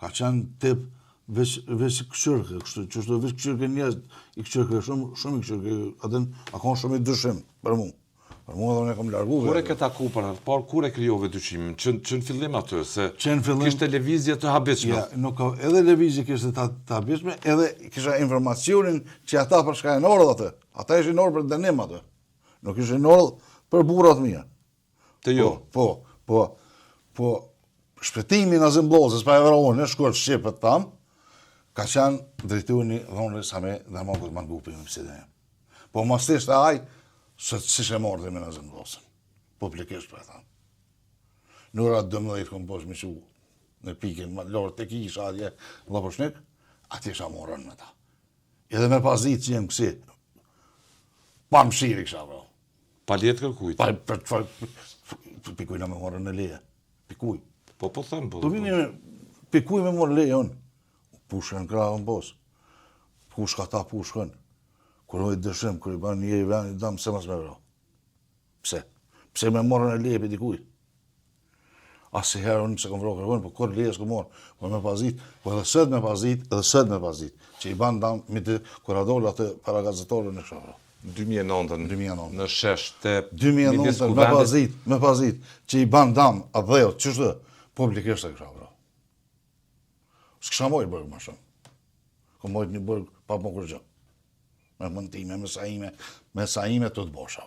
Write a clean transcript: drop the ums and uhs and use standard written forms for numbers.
Ka qenë tip veç, veç kqyrke, kështu, qështu veç kqyrke njerëz, i kqyrke shumë, shumë i kqyrke, atë a konë shumë i dyshim për mu. Për mu edhe unë e kom largu. Kur e ke taku për herë të parë, kur e krijove dyshimin? Që, që në fillim aty, se Që në fillim- kishte lëvizje të habitshme. Ja, nuk ka, edhe lëvizje kishte të, të habitshme, edhe kisha informacionin që ata për shka janë ardhë aty. Ata ishin ardhë për dënim aty. Nuk ishin ardhë për burrat mirë. Të jo. Po, po, po, shpëtimi Nazim Bllazës, pa e vra unë, shkurt shqip e tham, ka qenë drejtuni dhonës Sami Dërmakut Mangupi me pësidhe. Po mos ishte ai, se s'ishe marrë dhe me Nazim Bllazën. Publikisht po e tham. Në ora 12 kom pas me qu në pikën më lartë të kisha atje në Llapushnik, atje isha marrën me ta. Edhe me pas ditë që jem kësi, pa mshirë i kisha vra. Pa leje t'kërkujt. Pa, pa, pa, pa, pi kujna me marrë leje. Pi kuj. Po, po them, po. Po vini, pi kuj me marrë leje, unë. Pushkën n'krah në bos. Pushka ta pushkën. Kur i dyshim, kur i ban një i veni, dam, pse mos me vra? Pse? Pse me marrë në leje pi dikuj? Asnjëherë unë s'e kom vra kërkun, po kur leje s'kom marrë, po me pas dit, po edhe sot me pas dit, edhe sot me pas dit, që i ban dam, mi të, kur a dole atë para gazetarëve në kësha vra. 2009 2009. Në shesh të 2009 me pas dit, me pas dit, që i ban dam, atdheut, qështu, publikisht e kësha vra. S'kisha mojt burg më shumë. Kom mojt një burg pa më kurgjë. Me mundime, me sajime, me sajime të të bosha.